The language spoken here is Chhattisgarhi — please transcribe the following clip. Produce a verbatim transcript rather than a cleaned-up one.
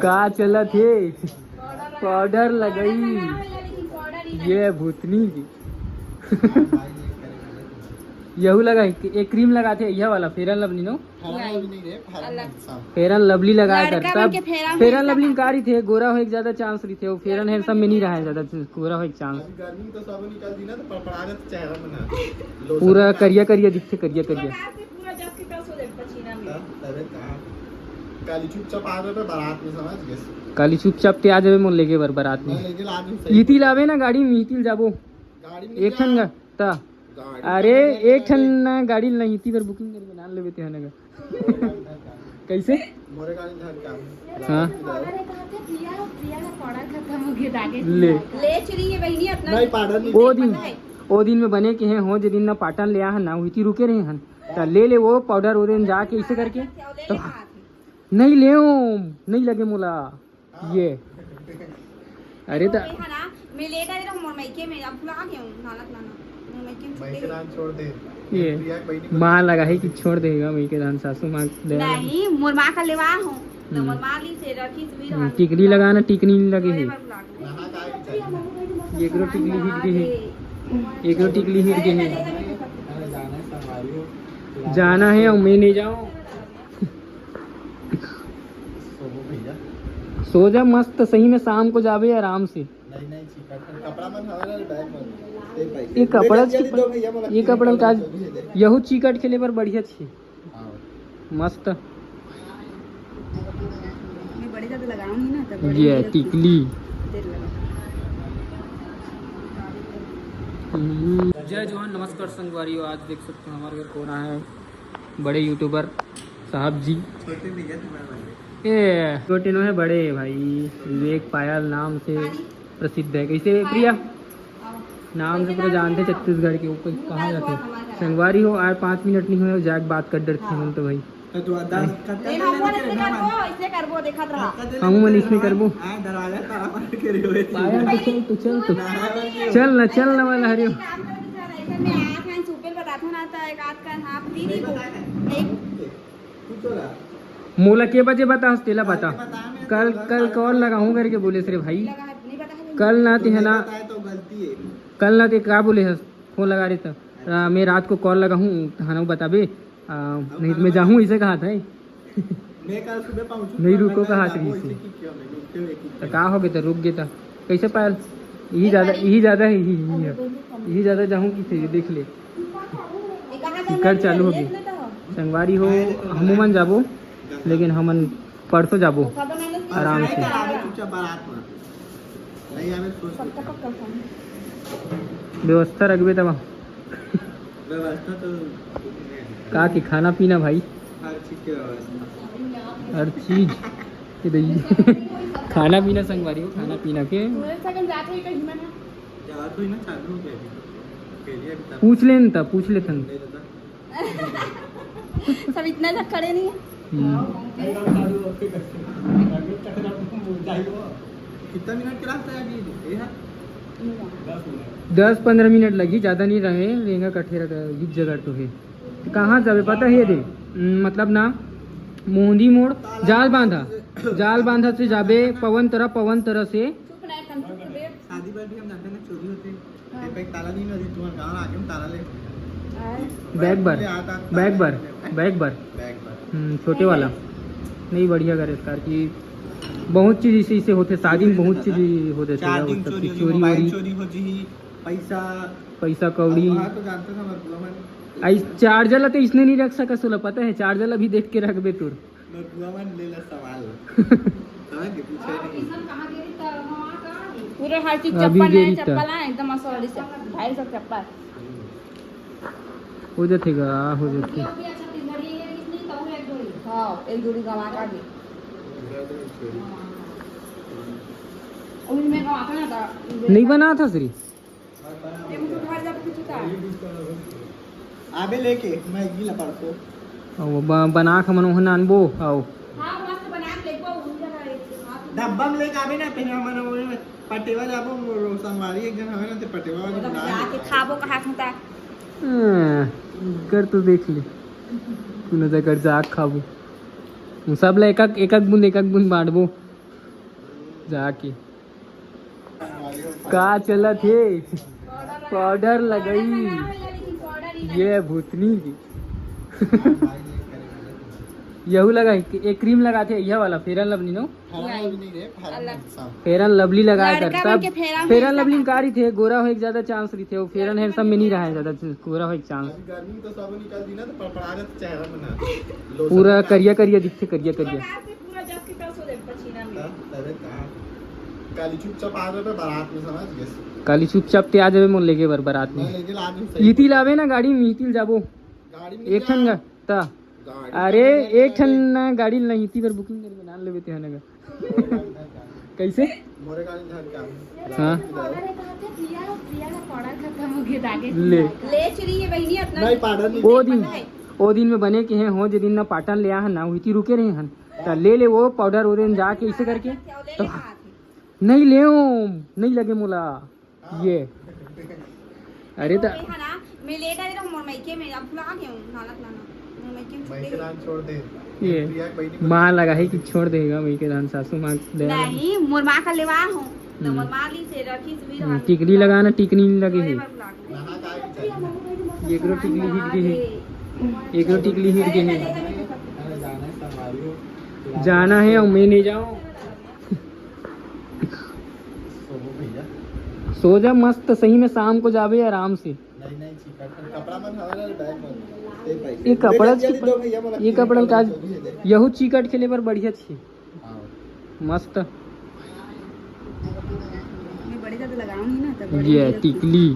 का चलत हे? पाउडर लगाई। ये भूतनी की। यहू लगा, एक क्रीम लगाथे, यह वाला फेयर एंड लवली नो। फेयर एंड लवली लगाए कर तब। फेयर एंड लवली में का रहिथे, गोरा होए के ज्यादा चांस रहिथे। वो फेयर एंड हैंडसम में नहीं रहा है ज्यादा, गोरा होए के चांस। पूरा करिया करिया दिखथे, करिया करिया। काली चुपचाप आ रहे बारात में, समझ गए? काली चुपचाप ते आ जाबे मोर लेगे बर बारात में। इती लाबे ना गाड़ी में, इती ल जाबो। एक ठन गा-, ता। अरे, एक ठन ना गाड़ी ल नहीं, इती बर बुकिंग करके नान लेबे ते हन गा। कैसे? हाँ। ले। ले चुरी ये बहिनी अपना। ओ दिन, ओ दिन में बने के हे हो, जे दिन ना पाटन ले आ हन ना, उहिती रुके रहे हन। त ले ले वो पाउडर, ओ दिन जाके इसे करके। तो नहीं ले, नहीं लगे मोला। ये। अरे त मैं लेट आ रहा हूँ, मोर मइके में अब भुला गया हूँ, नानक नाना। मोर मइके में छुट्टी। छोड़ दे। ये। माँ लगा है कि छोड़ देगा मइके धान, सासू माँ दे। नहीं, मोर माँ का लेवा हूँ। तो मोर माँ ली से रखी से भी टिकली लगाना, टिकली नहीं लगे है। एकरो टिकली हिट गई है। एकरो टिकली हिट गई है। जाना है और मैं नहीं जाऊँ। सो जा मस्त, सही में शाम को जाबे आराम से। नहीं, नहीं, चिकट है। कपड़ा मन हवे ना रे, बैग मन। ये कपड़ा, ये कपड़ा का यहू चिकट खेले बर बढ़िया छे। हाँ। मस्त। मैं बड़े ज्यादा लगाऊंगी ना, तब ये टिकली। जय जोहान, नमस्कार संगवारी हो, आज देख सकते हो हमारे घर कौन आया है, बड़े यूट्यूबर साहब जी। छोटे नहीं है तुम्हारे वाले। ए, छोटे नो है, बड़े है भाई। विवेक पायल नाम से प्रसिद्ध है। कैसे प्रिया? नाम से पूरा जानते छत्तीसगढ़ के, वो कोई कहाँ जाते हैं? संगवारी हो, आए पाँच मिनट नहीं हुए, जाके बात कर डरते हैं हम तो भाई। तो तू दस कत्ता ले, हम मन इसमें करबो, इसमें करबो, देखत रहा। हम मन इसमें करबो। हाँ, दरवाजा ताला मार के रे होए। पायल तो चल, तो चल, तो चल ना, चल ना वाला हरियो। काम कर बेचारा, ऐसे में आँख आँख सुपेल बताथो ना, तो एक आध का हाँ, दीदी को। एक तू तो रहा। मोला के बजे बतास, तेला बता। कल, कल कॉल लगाऊं करके बोले रे भाई। कल ना ते है ना, कल ना ते का बोले हस, फोन लगा रहे तो। आ, मैं रात को कॉल लगाऊं, तहां बताबे। आ, नहीं तो मैं जाऊं, इसे कहा था। मैं कल सुबह पहुंचूं, नहीं रुको, कहा था इसे। तो का हो गया, तो रुक गया था। कैसे पायल? यही ज्यादा, यही ज्यादा है, यही, यही है। यही ज्यादा जाऊं कि थे, ये देख ले। टिकट चालू हो गई। संगवारी हो, हमू मन जाबो, लेकिन हमन परसों जाबो आराम से। व्यवस्था रखबे तब। व्यवस्था तो का के खाना पीना भाई, हर चीज के व्यवस्था। हर चीज। ये तो ये खाना पीना संगवारी हो, खाना पीना के। पूछ लेन त, पूछ लेथन। सब इतना तक खड़े नहीं है। हम्म। कितना मिनट के रास्ता है अभी? ये है? दस पंद्रह मिनट लगी, ज्यादा नहीं रहे। रेंगा कठेरा का ये जगह तो है। तो कहाँ जाबे पता है दे? हम्म, मतलब ना, मोहंदी मोड़, जाल बांधा, जाल बांधा से जाबे पवन तरफ, पवन तरफ से। शादी बर भी हम जानते हैं ना, चोरी होते हैं। हाँ। ते पे ताला नहीं लगे, तुम्हारे गाँव आगे हम ताला ले। हाँ। बैग बर, ले आता, बैग बर, ले आता। बैग बर। बैग बर। हम्म, छोटे वाला। नहीं, बढ़िया करे इस कार की। बहुत चीज इसे, इसे होते, शादी में बहुत चीज होते थे, चार्जिंग वो सब चोरी की होती, चोरी मोबाइल वोरी। चोरी होती, पैसा। पैसा कौड़ी। अब वहाँ तो जानते थे, मतलब, आई चार्जर ला तो इसने नहीं रख सका, सोला पता है, चार्जर ला भी देख के रख बे तोर। नथुआ मन ले ला सवाल। कहाँ के पूछे नहीं? पूरा हर चीज अभी चप्पल गिरी है, त। चप्पल है, एकदम असली से, भाई सब चप्पल। हो जाथे गा, हो जाथे। हाँ, एक जोड़ी गंवा का भी। उनमें गंवा का ना था। नहीं बना था श्री। आबे लेके, मैं गिला पड़तो। अब ब-, बना के मन ओहन आनबो, आओ। हाँ, मस्त बना के लेके आओ, उही जगह एक, हाँ, तुम डब्बा में लेके आबे ना, पहले हमन ओए पटेवा जाबो, वो संगवारी एक जन हवे ना, ते पटेवा वाली एकदम बना जाके ले। खाबो कहाँ खुदा। हाँ, कर तो देख ले। तू न जा कर जा खाबो। सब ला एक एक, एक एक बूंद, एक एक बूंद बांटबो। जाके का चलत हे? पाउडर लगई। ये भूतनी की। यहू लगा, एक क्रीम लगाथे, यह वाला फेयर एंड लवली नो। फेयर एंड लवली लगाए कर तब। फेयर एंड लवली में का रहिथे, गोरा होए के ज्यादा चांस रहिथे, वो फेयर एंड हैंडसम में नहीं रहा है ज्यादा गोरा होए के चांस। गर्मी तो सब निकल दी ना, तो पड़पड़ा जाता चेहरा में ना। पूरा करिया करिया दिखथे, करिया करिया। काली चुपचाप आ जाबे बारात में, समझ गए? काली चुपचाप ते आ जाबे मोर लेगे बर बारात में। इतिल आबे ना गाड़ी में, इतिल जाबो। गाड़ी में एक ठन गा-, ता। अरे, एक ठन ना गाड़ी नहीं, इति बर बुकिंग करके नाम लेबे ते हन गा। कैसे? मोरे गाड़ी धर के आबे। हाँ। ले। ले चुरी ये बहिनी अपना। नहीं, पाउडर नहीं। ओ दिन, ओ दिन में बने के हैं हो, जे दिन ना पाटन ले आ हन ना, उहिती रुके रहे हन। त ले ले वो पाउडर, वो दिन जाके इसे करके। तो नहीं ले, नहीं लगे मोला। ये। अरे तो मैं लेट आए तो मोर मायके में, अब भुला गए हूँ, नालक नाना। मोर मायके में छुट्टी। ये माँ लगा है कि छोड़ देगा मायके धान, सासू माँ दे। नहीं, मोर माँ का लेवा हूँ। तो मोर माँ ली से रखी से भी टिकली लगाना, टिकली लगे है। एकरो टिकली हिट गई है। एकरो टिकली हिट गई है। जाना है और मैं नहीं जाऊँ। सो जा मस्त, सही में शाम को जाबे आराम से। नहीं, नहीं, चिकट। कपड़ा मन हवा ना, बैग मन। ये कपड़ा, ये कपड़ा का, यहू चिकट खेले बर बढ़िया छी। हाँ। मस्त। ये टिकली।